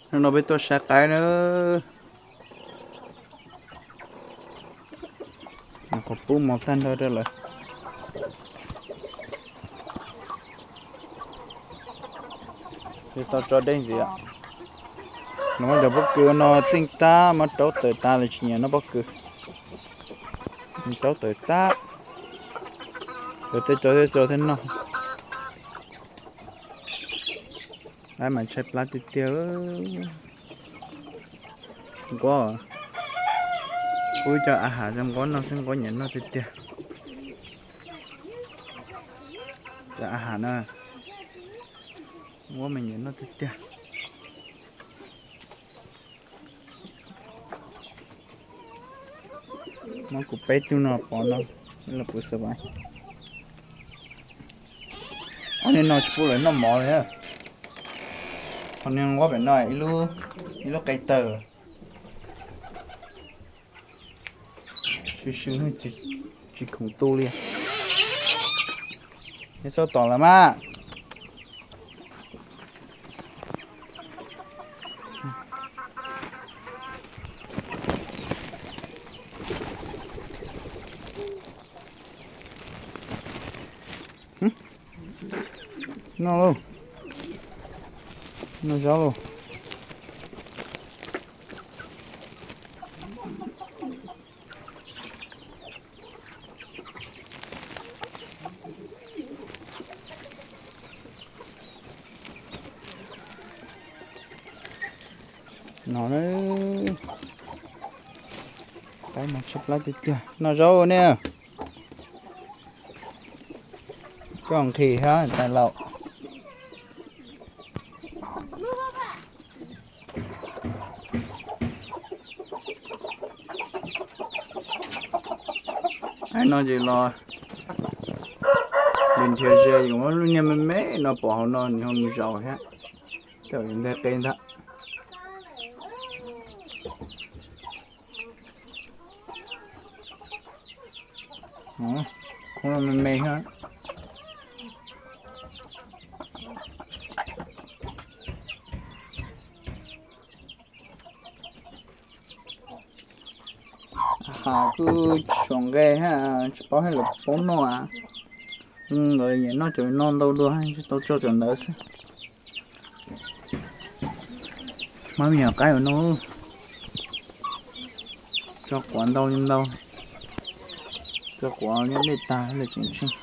Hnub no peb tuaj saib qaib na. Qhov pub mos tag nrho rau lawm. Tau tso dej ntxiv. Nws muab cov pob kws no txeej tag, muab raub tawm tas lawm, tsis nyiam noj pob kws. Raub tawm tag, tej tso tej tso thiab noj. Qaib mas tshaib plab tiag tiag. Nquab, pub cov a has rau nquab noj xwb, nquab nyiam noj tiag tiag. Cov a has na, nquab mas nyiam noj tiag tiag. Muab kuv peb tug no pov no, los pub xav. Ob niag no tsis pub lawv noj mov li. Ho niag nquab pem no ib lub qe tawg. Swb swb, tsis khoom tu li. Neb txhob tom lawm mas. Noj lauj, noj zaub lauj. No, qaib mas tshaib plab tiag tiag, noj zaub ne. Koj nqhis hab tais laus. Aib no ces los, nws nrhiav ze, muab lub niag me me no pov hauv no nws ho mus zaum thiab. Coj nteg qe ntag. Khub me me thiab. Has kuj tsis tshua nqe thiab, tsis paub thiab lawv paub noj. Lawv nyiam noj cov no ntau dua, tsis tau tso cov ntawd xwb. Muab me nyuam qaib ua no, tso quav ntau li ntau, tso quav nyob dej tag lawm tseem tsheej.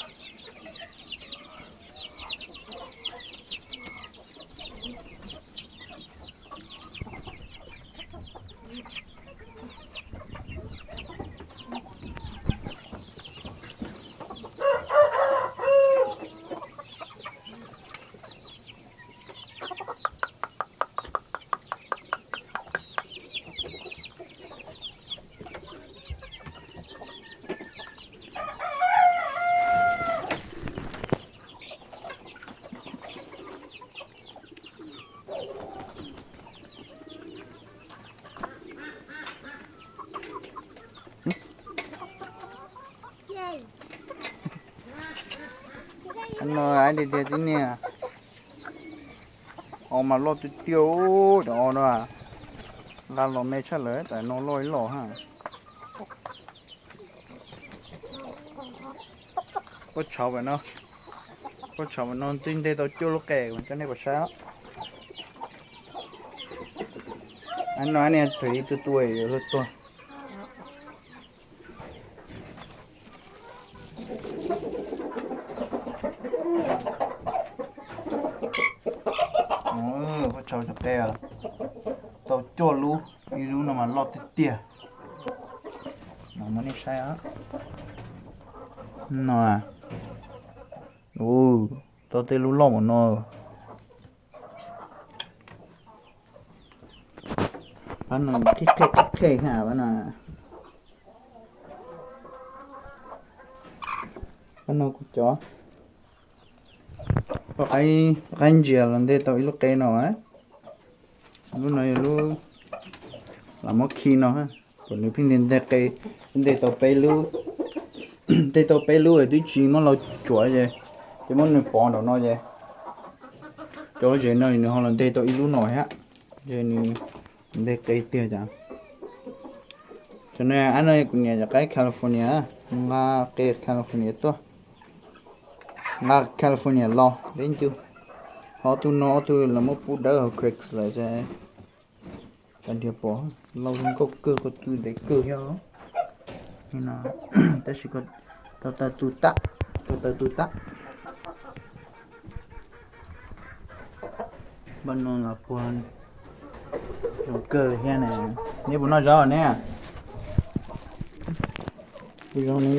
No, ib tiag tib niag os mas loj tiag tiag, cov os no nqa los me tshaj lawm, tam no loj ib los ha. Puab tshauv, puab tshauv no twb nteg tau cuaj lub qe, coj nej pom saib. No niag thaum ib tug tuaj yuav luag tuag. Puab tshauv cov qe tau cuaj lub, ib lub no mas loj tiag tiag. Muab nej saib. No, tau tej lub loj npaum no. Pab no qhib qhej qhib qhej ha pab no. Pab no kuv cov, poj qaib ntsia los nteg tau ib lub qe no. Lub no yog lub lam muab khi no, kom nws pheej nteg qe, nteg tau peb lub, nteg tau peb lub twb tsis muab los tsuav ces, ces muab nws pov nraum no ces, cov lub zes no nws ho los nteg tau ib lub no thiab. Ntshe nws nteg qe tiag cas. Cov no, ab no kuv niam cov qaib California, nqa qe California tuaj. Nqa California los peb ncu. Ho ob tug no ob tug lawv muab pub dawb hauv Craigslist lawm xwb. Cov nrhiav pom lauj, zoo nkauj kawg, ko tw ntev kawg thiab. Tab sis ko taw tu tag, ko taw tu tag. Npaj no los puag zoo kawg thiab ne. Neb puas noj zaub ne? Kuv zoo ne.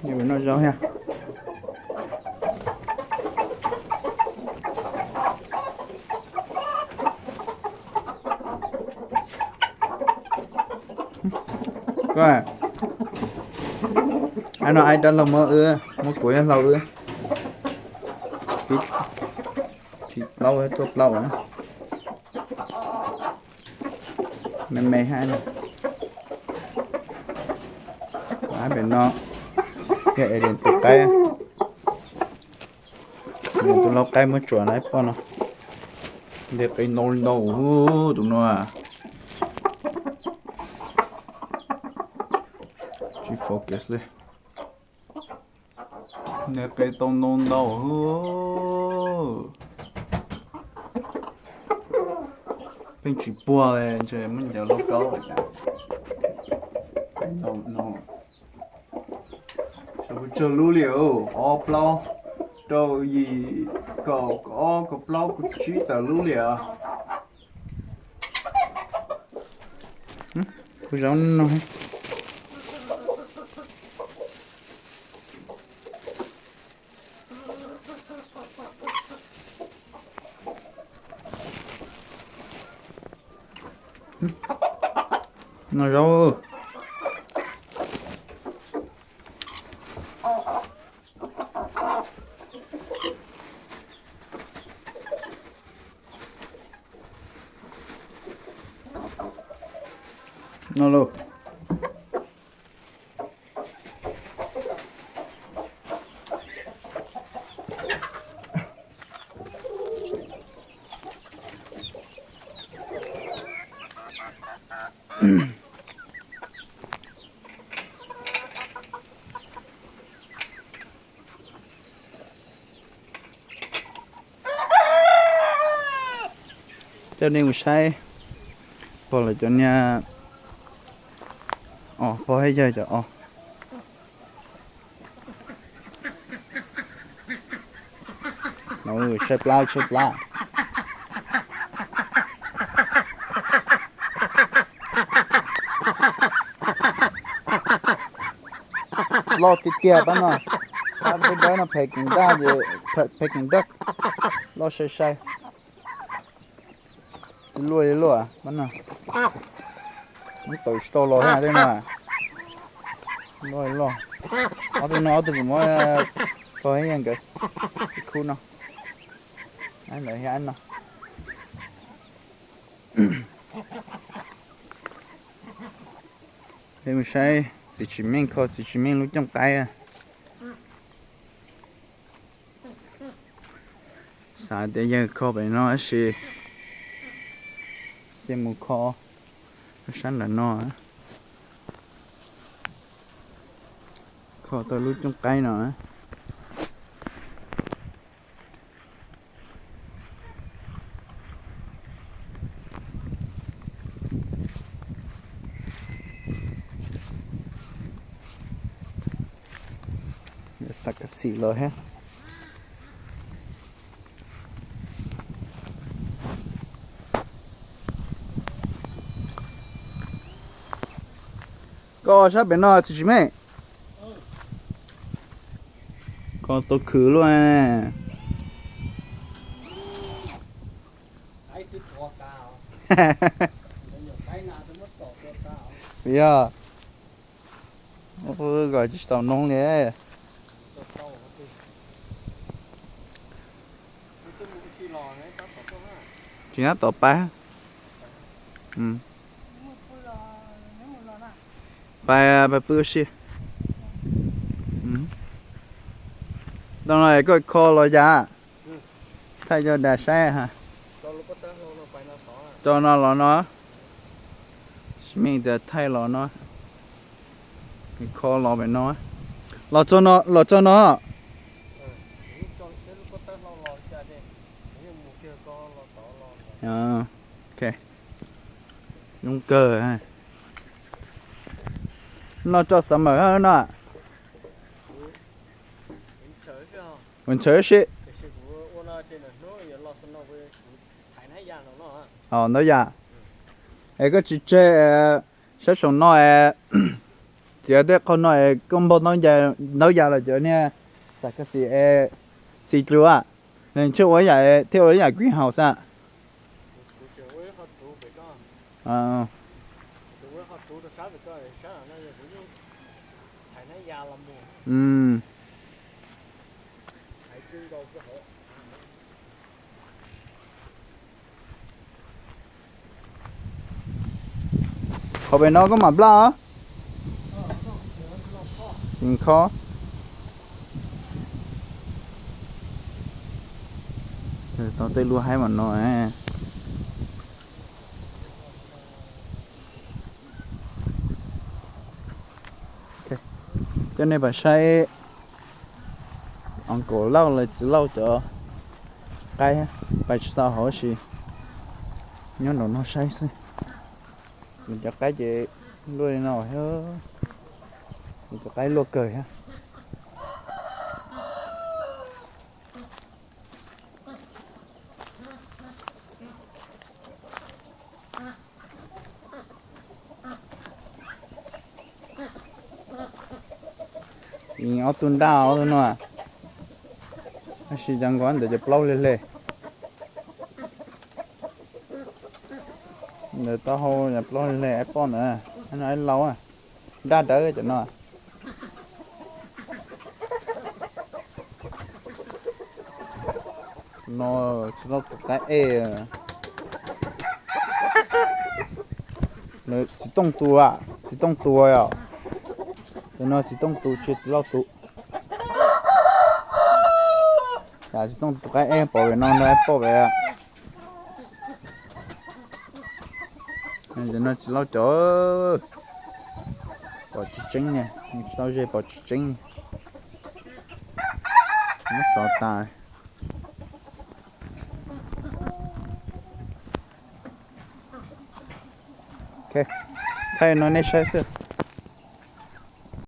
Neb puas noj zaub thiab? Koj, ab no aib dab laug muab wb, muab kuv ib hlau wb. Tsis plaub tuaj plaub. Me me hab no. Ab pem no yog Eden tus qaib. Tus lau qaib muab tsuam na poj no. Nteg qe ntau li ntau tus no. Tsis focus li. Nteg qe tau ntau ntau. Pheej tsis puag li, ntshe muab ncaws lauj kaub. Tsawg tsawg lub li, ob plaub rau yim kaum ob kaum plaub kaum tsib tawm lub li. Kuv zaub no. Noj zaub. Noj lauj. Coj nej mus saib, pog lawv cov niag, os, pog thiab yawg cov os. Saib plab, saib plab. Loj tiag tiag pab no. Pab peb dawb no Peking daj, Peking duck. Loj sai sai. Ib luaj ib luaj pab no. Muab tawm tsis tau los thiab tej no. Loj loj. Ob tug no ob tug kuv muab tog ib yam nkawd. Ib khub no. Ntawd thiab no. Peb mus saib txiv tsis meej kho txiv tsis meej lub cooj qaib. Xav tias yawg kho pem no tab sis cia mus kho sab nram no. Kho tau lub cooj qaib no. Xav kas xim los thiab. Koj sab pem no txiv tsis meej. Koj tau khwv luaj. Yog, kom tsis tau noob li. Tsis nyob tom pab. Pais, pais pw ua si. Tau no koj kho los yam, thaij cov dag saib. Tso no los no, me tias thaij los no, kho los pem no, los txog no, los txog no. Zoo kawg. No tso summer no. Ua ntxhawv si. Ntau yam. Es koj tsis tseg, saib saum no, txiav tej qho no es koj npog ntau yam los cov niag xam ka xis es xis dlua, nws tshuav ua yam thiab ua yam greenhouse xwb. Qhov pem no koj mam nplaj os. Tseem kho. Tau tej lub haib mas no. Coj nej pais saib uncle Lauj los txiv Lauj cov qaib, pais tsis tau hauv si, nyob nraum no saib xwb. Nws cov qaib ces luaj li no thiab, nws cov qaib luaj kawg thiab. Ob tug nraj ob tug no, tab sis cov nkaus ntawd cov plaub hle hle. Ntawd taub hau cov plaub hle hle, aib poj ntawd, aib no aib laus, nraj dawb cov no. No txiv Lauj tus qaib ej. Txiv Tooj tus, txiv Tooj tus yom. Tus no txiv Tooj tus tsis txiv Lauj tus. Cas txiv Tooj tus qaib ej pom pem no nrog aib poj pem. Tus no txiv Lauj cov, pom tsis tseeb ne, tsis tau ze pom tsis tseeb. Muab xov tas. Thaij no nej saib xwb.